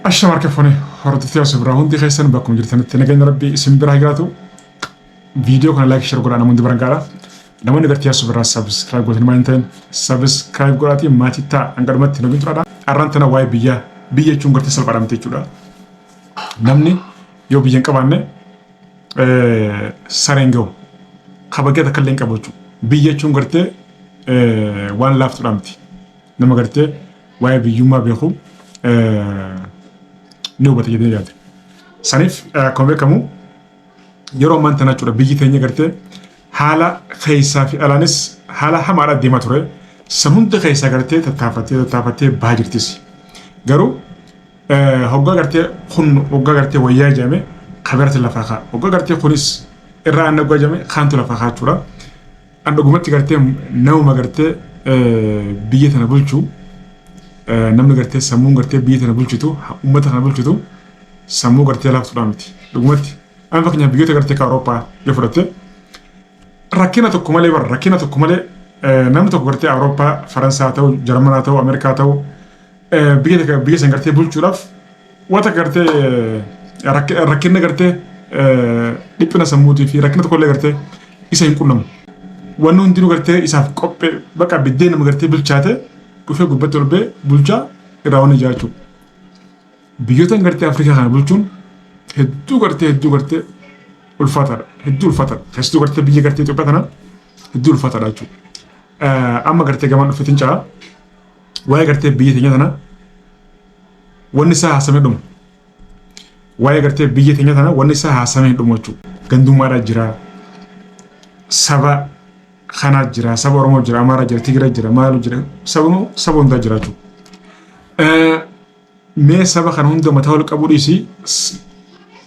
Ashama harka fuune hordoftoota osoo biraa hundi keessan bakkuma jirtanitti nageenya rabbii isin biraa jiraatu. Viidiyoo kana like share godhaa namoonni biran gaara. Namoonni gartee osoo biraa subscribe gootanii maal hin ta'in subscribe godhaatii maatii ta'a hanga dhumatti nu turaadha. Arraan tana waa'ee biyyaa biyya jechuun gartee salphaadha miti jechuudha. Namni yoo biyya hin qabaanne sareen gahu kabajaa takka illee hin qabu jechuudha. Biyya jechuun gartee waan laaftuudha miti. Nama gartee waa'ee biyyummaa beeku ni hubata jedhee yaada. Saniif akkuma beekamu yeroo ammaan tana jechuudha biyyi teenya gartee haala keessaa fi alaanis haala hamaadhaan deemaa ture. San hunda keessaa gartee tattaafattee tattaafattee bahaa jirtis. Garuu hoggaa gartee kun hoggaa gartee wayyaa jedhame kabeerti lafaa kaa. Hoggaa gartee kunis irraa aanna hoggaa jedhame kaantu lafaa kaa jechuudha. An dhugumatti gartee namuma gartee biyya tana bulchu namni gartee sammuun gartee biyya tana bulchitu uummata kana bulchitu sammuu gartee laaftuudhaa miti. Dhugumatti amma fakkeenyaaf biyyoota gartee akka Awurooppaa yoo fudhatte rakkina tokko malee bara rakkina tokko malee namni tokko gartee Awurooppaa, Faransaa ta'u, Jarmanaa ta'u, Ameerikaa ta'u biyya takka biyya san gartee bulchuudhaaf wanta gartee rakkinna gartee dhiphina sammuutii fi rakkina tokkollee gartee isa hin qunnamu. Wanni hundinuu gartee isaaf qophee bakka biddeen nama gartee bilchaate dhufee gubbatti ol ba'ee bulchaa irraa waan ijaachuu. Biyyoota gartee Afrikaa kana bulchuun hedduu gartee hedduu gartee ulfaataadha. Hedduu ulfaataadha. Keessattuu gartee biyya gartee Itoophiyaa tana hedduu ulfaataadha jechuudha. Amma gartee gamaan dhufeetiin caa waa'ee gartee biyya teenya tana wanni isaa haasamee dhumu. Waa'ee gartee biyya teenya tana wanni isaa haasamee dhumu jechuudha. Gandummaadhaa jira. Saba kanaa jira. Saba Oromoo jira, Amaaraa jira, Tigiraa jira, maalu jira. Saba saba hundaa jira jechuudha. Mee saba kana hunda mataa ol qabuu dhiisii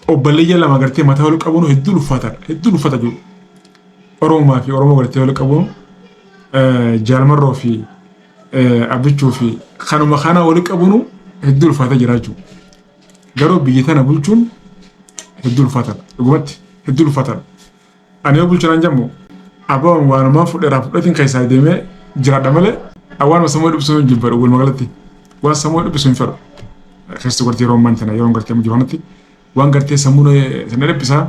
obboleeyyan lama gartee mataa ol qabuun hedduu ulfaataadha. Hedduu ulfaata jiru. Oromoo fi Oromoo gartee ol qabuun Jaalmarroo fi Abbichuu fi kanuma kana wali qabuun hedduu ulfaata jira jechuudha. Garuu biyya tana bulchuun hedduu ulfaataadha. Dhugumatti hedduu ulfaataadha. Ani yoo bulchu naan jedhamu abboon waanumaan fudheeraa fudhatiin keessaa deemee jiraadha malee waanuma sammuu dhibsu hin jibbadhu walumaa galatti. Waan sammuu dhibsu hin fedhu. Keessattuu gartee yeroo ammaan tana yeroo gartee jiru kanatti waan gartee sammuu sana dhiphisaa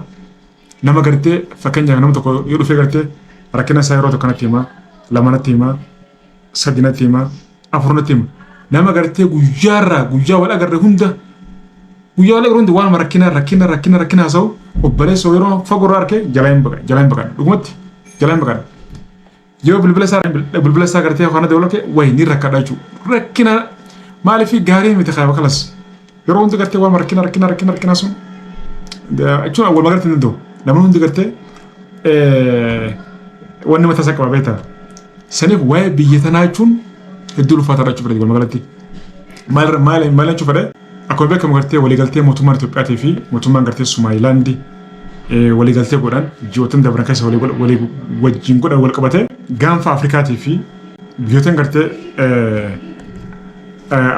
nama gartee fakkeenyaaf nama tokko yoo dhufee gartee rakkina isaa yeroo tokko natti himaa lama natti himaa sadi natti himaa afur natti hima nama gartee guyyaarraa guyyaa wal agarre hunda guyyaa wal agarre hunda waanuma rakkina rakkina rakkina rakkina haasa'u obboleessa yeroo fagoo irraa arke jalaa hin baqan jalaa hin baqan dhugumatti jalaa hin baqan yoo bilbila isaa bilbila isaa gartee kana dabalate wayi ni rakkadha jechuudha rakkina maaliif gaarii miti kaaba kalas yeroo hundi gartee waan rakkina rakkina rakkina rakkina sun jechuun walumaa galatti hin danda'u namni hundi gartee wanni mataa isaa qaba beektaa saniif waa'ee biyya tanaa jechuun hedduu ulfaataadha jechuudha walumaa galatti maal maal maal jechuu fedhe akkuma beekamu gartee waliigaltee mootummaan Itoophiyaatii fi mootummaan gartee Sumaalilaandi waliigaltee godhan ji'oottan dabran keessa walii wajjin godhan wal qabate gaanfa Afrikaatii fi biyyoottan gartee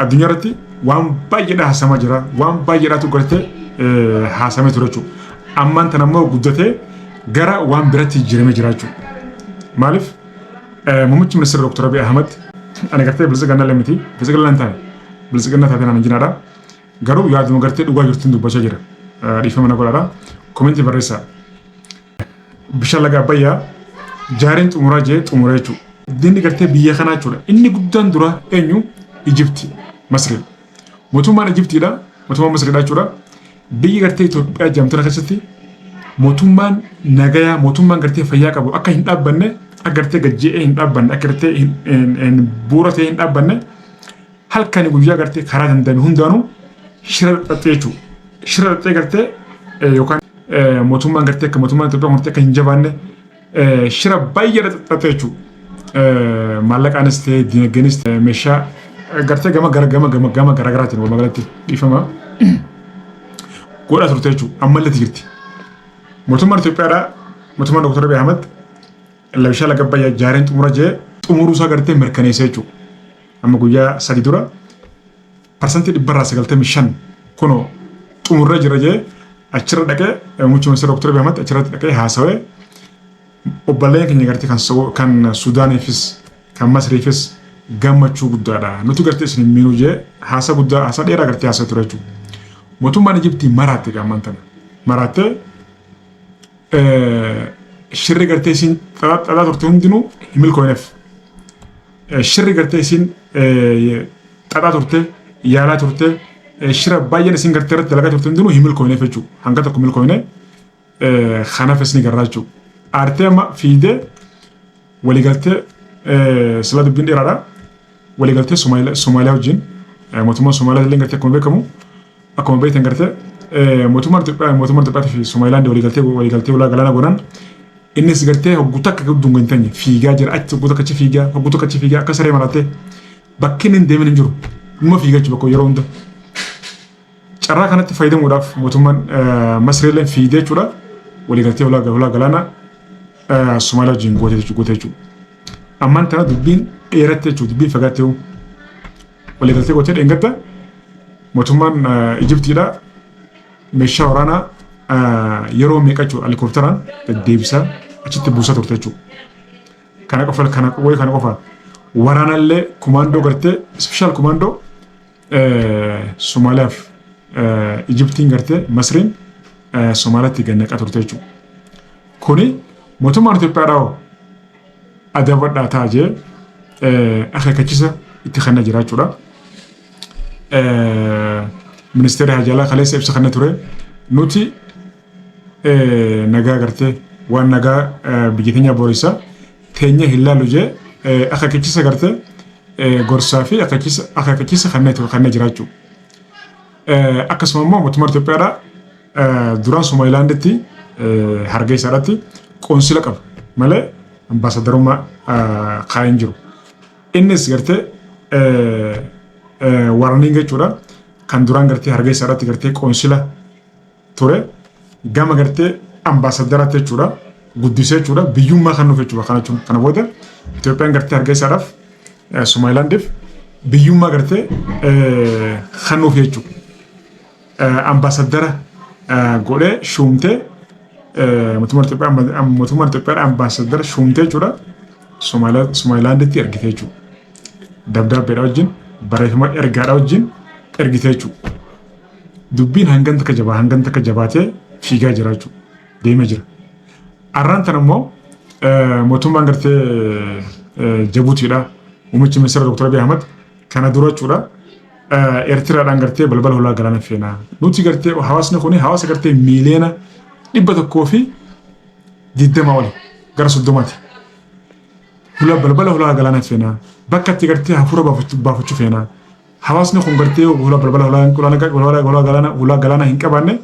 addunyaa irratti waan baay'eedha haasamaa jira waan baay'eedhaatu gartee haasamee ture jechuudha. Ammaan tana immoo guddatee gara waan biratti jijjiiramee jira jechuudha. Maaliif muummichi ministeera Dr. Abiy Ahmed ani gartee biltsiginnaa illee miti biltsiginnaa hin taane biltsiginnaa taatee naan jinaadha. Garuu yaaduma gartee dhugaa jirtuun dubbachaa jira. Dhiifama na godhaadha. Komentii barreessaa. Bishaan laga Abbayyaa jaareen xumuraa jee xumura jechuudha. Diinni gartee biyya kanaa jechuudha. Inni guddaan dura eenyu? Ijipti, Masri. Mootummaan Ijiptiidha, mootummaan Masriidha jechuudha. Biyyi gartee Itoophiyaa jedhamtu kana keessatti mootummaan nagayaa, mootummaan gartee fayyaa qabu akka hin dhaabbanne, akka gartee gajje'ee hin dhaabbanne, akka gartee hin bu'uura ta'ee hin dhaabbanne halkani guyyaa gartee karaa danda'ame hundaanuu shira xaxxee jechuudha. Shira xaxxee gartee yookaan mootummaan gartee akka mootummaan Itoophiyaa gartee akka hin jabaanne shira baay'ee xaxxee jechuudha. Maallaqaanis ta'e dinagdeenis ta'e meeshaa gartee gama gara gama gama gama garaagaraatiin walumaa galatti dhiifama godhaa turte jechuudha. Ammallee jirti. Mootummaan Itoophiyaadhaa mootummaan Dr. Abiy Ahmed bishaan laga Abbayyaa jaareen xumura jee xumuruu isaa gartee mirkaneessee jechuudha. Amma guyyaa 3 dura 95% kunoo xumurree jira jee achirra dhaqee muummichi ministeera Dr. Abiy Ahmed achirratti dhaqee haasawee obboleeyyan keenya gartee kan kan Suudaaniifis kan Masriifis gammachuu guddaadha. Nuti gartee isin hin miinuu jee haasa guddaa haasa dheeraa gartee haasa ture jechuudha. Mootummaan Ijiptii maraatte gaamman tana. Maraattee shirri gartee isiin xaxaa turte hundinuu hin milkooyneef. Shirri gartee isiin xaxaa turte, yaalaa turte, shira baay'een isiin gartee irratti dalagaa turte hundinuu hin milkooyneef jechuudha. Hanga tokko milkooyne kanaafis ni garraa jechuudha. Aartee amma fiidee waliigaltee sila dubbiin dheeraadha. Waliigaltee Somaaliyaa wajjin mootummaan Somaaliyaa illee gartee akkuma beekamu akkuma beektan gartee mootummaan Itoophiyaa mootummaan Itoophiyaatii fi Somaalilaand waliigaltee ulaa galaana godhan innis gartee hogguu takka gudduun hin teenye fiigaa jira achi hogguu takka achi fiigaa hogguu takka achi fiigaa akka saree marattee bakki inni hin deemin hin jiru dhuma fiigaa jechuudha bakka yeroo hunda. Carraa kanatti fayyadamuudhaaf mootummaan Masriileen fiigdee jechuudha waliigaltee ulaa galaanaa Somaaliyaa wajjin goote jechuudha. Ammaan tana dubbiin dheeratte jechuudha dubbiin fagaatte waliigaltee gootee dheengadda mootummaan Ijiptiidha meeshaa waraanaa yeroo meeqa jechuudha helikoophteraan deddeebisaa achitti buusaa turte jechuudha. Kana qofa kana wayii kana qofa waraanallee kumaandoo gartee special kumaandoo Somaaliyaaf Ijiptiin gartee Masriin Somaaliyaatti gad naqaa turte jechuudha. Kuni mootummaan Itoophiyaadhaa adabadhaa ta'a jee akeekkachiisa itti kennaa jira jechuudha. Ministeerri Haajaalaa kaleessa ibsa kennee ture. Nuti nagaa gartee waan nagaa biyya keenya booressa teenya hin laallu jee akeekkachiisa gartee gorsaa fi akeekkachiisa kennee jira jechuudha. Akkasuma immoo mootummaan Itoophiyaadhaa duraan Somaalilaanditti Hargeysaadhaatti qoonsila qaba malee ambaasadarummaa kaa'ee hin jiru. Innis gartee warning jechuudha kan duraan gartee Hargeysaadhaatti gartee qoonsila ture gama gartee ambaasadaraatti jechuudha guddisee jechuudha biyyummaa kan nuuf jechuudha kana jechuun kana booda Itoophiyaan gartee Hargeysaadhaaf Somaalilaandiif biyyummaa gartee kan nuuf jechuudha. Ambaasadara godhee shuumtee mootummaan Itoophiyaa ambaasadara shuumtee jechuudha Somaalilaanditti ergite jechuudha. Dabdaabbeedha wajjin barreeffama ergaadha wajjin ergite jechuudha. Dubbiin hangan takka jabaa hangan takka jabaatee fiigaa jira jechuudha. Deemee jira. Arraan tan immoo mootummaan gartee Jabuutiidha. Muummichi ministeera Dr. Abiy Ahmad kana dura jechuudha. Eertiraadhaan gartee balbala hulaa galaana feenaa. Nuti gartee hawaasni kun hawaasa gartee 120,000,000 oli gara 30ti. Hulaa balbala hulaa galaana feenaa. Bakka itti gartee hafuura baafachuu feenaa. Hawaasni kun gartee hulaa balbala hulaa galaana hin qabaanne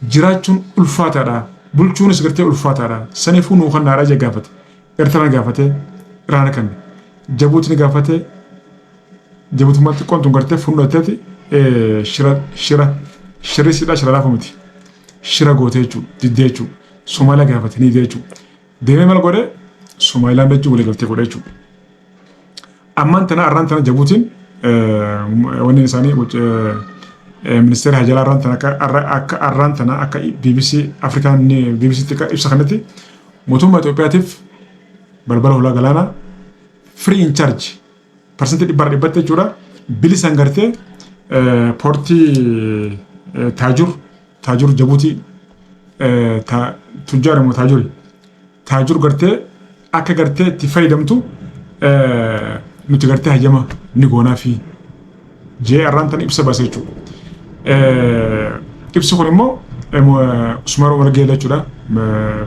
jiraachuun ulfaataadha. Bulchuunis gartee ulfaataadha. Saniifuu nuu kannaadha jee gaafate. Eertiraan gaafate, Iraan kanne. Jabuutiin gaafate, Jabuutummaa xiqqoon tun gartee fuullatteeti shira shira shirri siidhaa shira laafu miti. Shira gootee jechuudha, diddee jechuudha. Somaaliyaa gaafate ni didee jechuudha. Deemee maal godhe Somaalilaan jechuun waliigaltee godhe jechuudha. Ammaan tana arraan tana Jabuutiin wanni isaanii ministeera hajalaa arraan tana akka arraan tana akka BBC Afrikaan BBCtti akka ibsa kanatti mootummaa Itoophiyaatiif balbala hulaa galaanaa free in charge 100% jechuudha bilisaan gartee poortii Taajur Jabuutii tujjaar immoo Taajur gartee akka gartee itti fayyadamtu nuti gartee hayyama ni goonaa fi jee arraan tan ibsa baase jechuudha. Ibsi kun immoo Usmaan Umar Geellee jechuudha.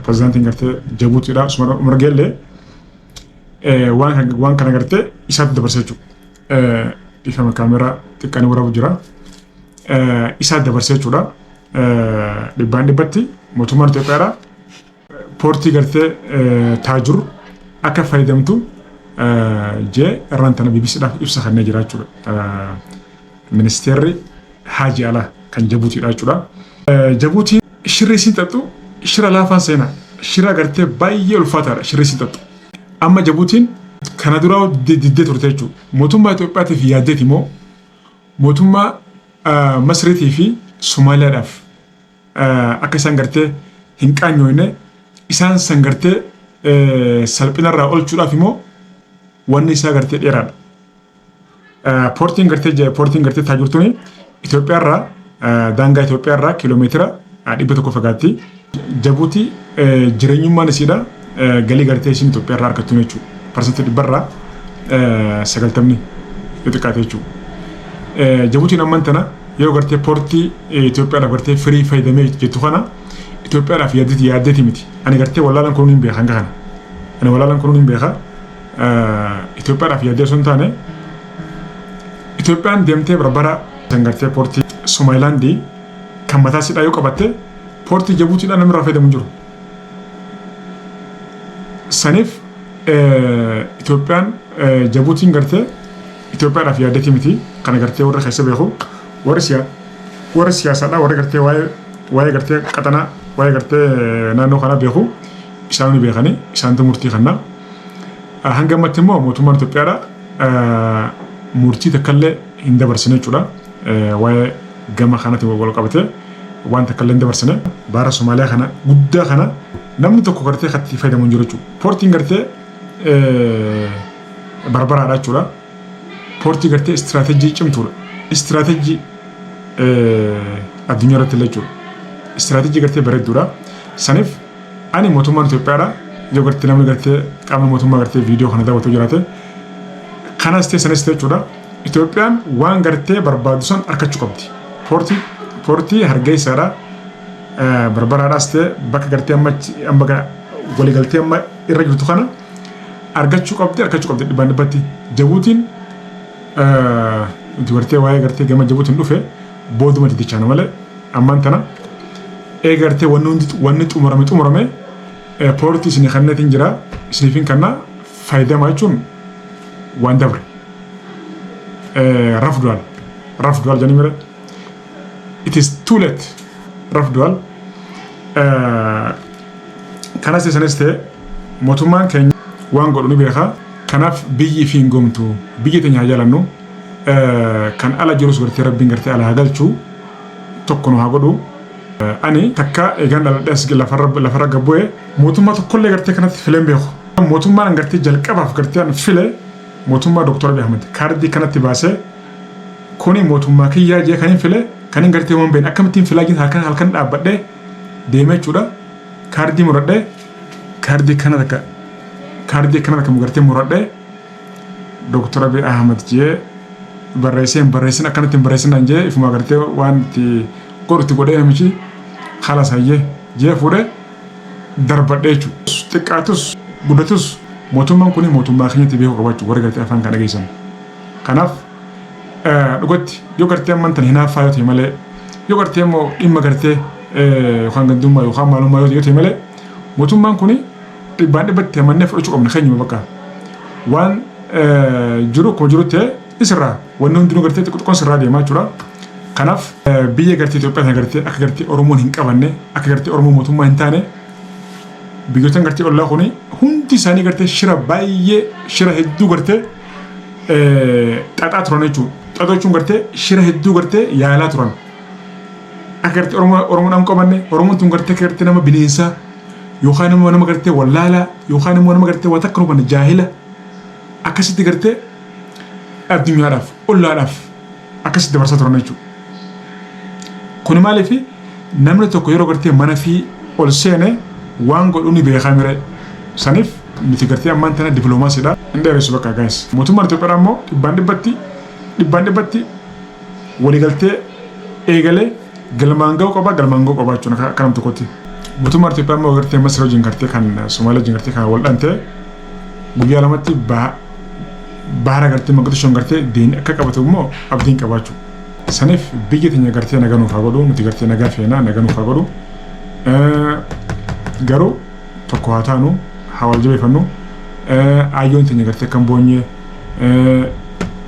Pirezidaantiin gartee Jabuutiidha. Usmaan Umar Geellee waan kana gartee isaatti dabarse jechuudha. Dhiifama kaameraa xiqqaan waraabu jira. Isaatti dabarse jechuudha. Dhibbaan dhibbatti mootummaan Itoophiyaadha. Poortii gartee Taajur akka fayyadamtu jee irraan tana BBCdhaaf ibsa kennee jira jechuudha. Ministeerri Haaji Alaa kan Jabuutiidha jechuudha. Jabuutiin shirri isiin xaxxu shira laafaan seenaa. Shira gartee baay'ee ulfaataadha shirri isiin xaxxu. Amma Jabuutiin kana duraa diddee turte jechuudha. Mootummaa Itoophiyaatiif yaaddeeti immoo mootummaa Masriitii fi Somaaliyaadhaaf akka isaan gartee hin qaanyooyne isaan san gartee salphinarraa olchuudhaaf immoo wanni isaa gartee dheeraadha. Poortiin gartee Taajurtuun Itoophiyaarraa Daangaa Itoophiyaa irraa kiiloomeetira 100 fagaatti. Jabuutii jireenyummaan isiidha galii gartee isiin Itoophiyaa irraa argattu jechuudha. 90% yoo xiqqaate jechuudha. Jabuutiin amman tana yoo gartee poortii Itoophiyaadhaaf gartee firii fayyadamee jettu kana Itoophiyaadhaaf yaaddeeti yaaddeeti miti. Ani gartee wallaalaan kunuun hin beeka hanga kana. Ani wallaalaan kunuun hin beeka. Itoophiyaadhaaf yaaddee osoo hin taane, Itoophiyaan deemtee Barbara san gartee poortii Somalilaandii kan mataa sidhaa yoo qabatte, poortii Jabuutiidhaan namni irraa fayyadamu hin jiru. Saniif Itoophiyaan Jabuutiin gartee Itoophiyaadhaaf yaaddeeti miti. Kana gartee warri keessa beeku, warri siyaasaadhaa, warri gartee waa'ee gartee qaxanaa, waa'ee gartee naannoo kanaa beeku, isaan ni beekanii isaantu murtii kennaa. Hanga ammatti immoo mootummaan Itoophiyaadha murtii takkallee hin dabarsine jechuudha. Waa'ee gama kanatti wal qabatee waan takkallee hin dabarsine. Baara Somaaliyaa kana guddaa kana namni tokko gartee kan itti fayyadamu hin jiru jechuudha. Poortiin gartee Barbaraadha jechuudha. Poortii gartee istiraatejii cimtuudha. Istiraatejii addunyaa irratti illee jechuudha. Istiraatejii gartee bareedduudha. Saniif ani mootummaan Itoophiyaadha. Yoo gartee namni gartee qaamni mootummaa gartee viidiyoo kana daawwatu jiraate, kanas ta'e sanis ta'e jechuudha. Itoophiyaan waan gartee barbaadu san argachuu qabdi. Poortii Hargeysaadha. Barbaraadhaas ta'e bakka gartee amma amma waliigaltee amma irra jirtu kana argachuu qabdi dhibbaan dhibbatti. Jabuutiin nuti gartee waa'ee gartee gama Jabuutiin dhufe booduma diddichaana malee, ammaan tana eega gartee wanni hundi wanni xumurame poortii isinii kanneetiin jira, isiniifin kannaa fayyadamaa jechuun waan dabre. Rafduwal rafduwal jedhanii mire, it is too late, rafduwal. Kanas sanis ta'e mootummaan keenya waan godhu ni beeka. Kanaaf biyyi fi hin gomtu, biyya teenya haa jaalannu. Kan ala jirus gartee Rabbiin gartee ala haa galchu, tokko nu haa godhu. Ani takka eegaan dhaladhee as lafarra gabbu'e mootummaa tokkollee gartee kanatti fileen beeku. Mootummaan gartee jalqabaaf gartee an file mootummaa Dr. Abiy Ahmed. Kaardii kanatti baasee kuni mootummaa kiyyaa jee kan hin file, kan hin gartee waan beekne akkamittiin filaa jiru, halkan halkan dhaabbadhee deemee jechuudha. Kaardii muradhee, kaardii kana takka, kaardii kana takka gartee muradhee Dr. Abiy Ahmed jee barreessee, hin barreessin, akkanatti hin barreessin naan jee, ifuma gartee waan itti godhu itti godhee namichi halas hayyee jee fuudhee darbadhee jechuudha. Xiqqaatus guddatus mootummaan kun mootummaa keenyatti beekuu qabaachuu warri gartee afaan kan dhageessan. Kanaaf dhugatti yoo gartee amman tan hinaaffaa yoo ta'e malee, yoo gartee immoo dhimma gartee yookaan gandummaa yookaan maalummaa yoo ta'e malee, mootummaan kun dhibbaan dhibbatti amannee fudhachuu qabna keenyuma bakka. Waan jiru akkuma jiru ta'e isirraa wanni hundinuu gartee xiqqoo xiqqoon sirraa deemaa jechuudha. Kanaaf biyya gartee Itoophiyaa kana gartee akka gartee Oromoon hin qabanne, akka gartee Oromoo mootummaa hin taane, biyyoota gartee ollaa kuni hundi isaanii gartee shira baay'ee, shira hedduu gartee xaxaa turan jechuudha. Xaxaa jechuun gartee shira hedduu gartee yaalaa turan. Akka gartee Oromoo Oromoodhaan qabanne, Oromoon tun gartee akka gartee nama bineensaa yookaan immoo nama gartee wallaalaa yookaan immoo nama gartee waa takka hubanne, jaahila akkasitti gartee addunyaadhaaf ollaadhaaf akkasitti dabarsaa turan jechuudha. Kuni maaliif, namni tokko yeroo gartee mana fi ol seene waan godhu ni beekaa mire. Saniif nuti gartee ammaan tana dippiloomaasiidha. Hin dheeressu bakka guys. Mootummaan Itoophiyaa immoo dhibbaan dhibbatti waliigaltee eegalee galmaan ga'uu qaba, galmaan ga'uu qaba jechuudha akka nam tokkotti. Mootummaan Itoophiyaa immoo gartee Masir wajjin gartee kan Somaaliyaa wajjin gartee kan wal dhantee guyyaa 2tti bahara gartee Mogadishoon gartee deemee akka qabatu immoo abdiin qabaachuu. Saniif biyya teenya gartee nagaa nuuf haa godhu, nuti gartee nagaa feena, nagaa nuuf haa godhu. Garuu tokko haa taanu, haa wal jabeeffannu. Ayyoon teenya gartee kan boonyee,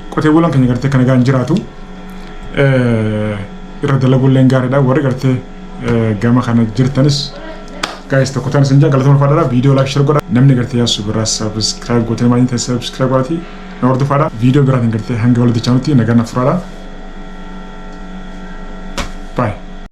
qotee bulaan keenya gartee kan nagaan jiraatu irra dalaguulleen gaariidha. Warri gartee gama kana jirtanis guys, tokko ta'an isin jaa galatama faadha. Viidiyoo like, share godha. Namni gartee Yaasuu biraa subscribe gootee maal ta'e, subscribe godhati na hordofaadha. Viidiyoo biraatiin gartee hanga walitti chaanutti nagaan na furaadha.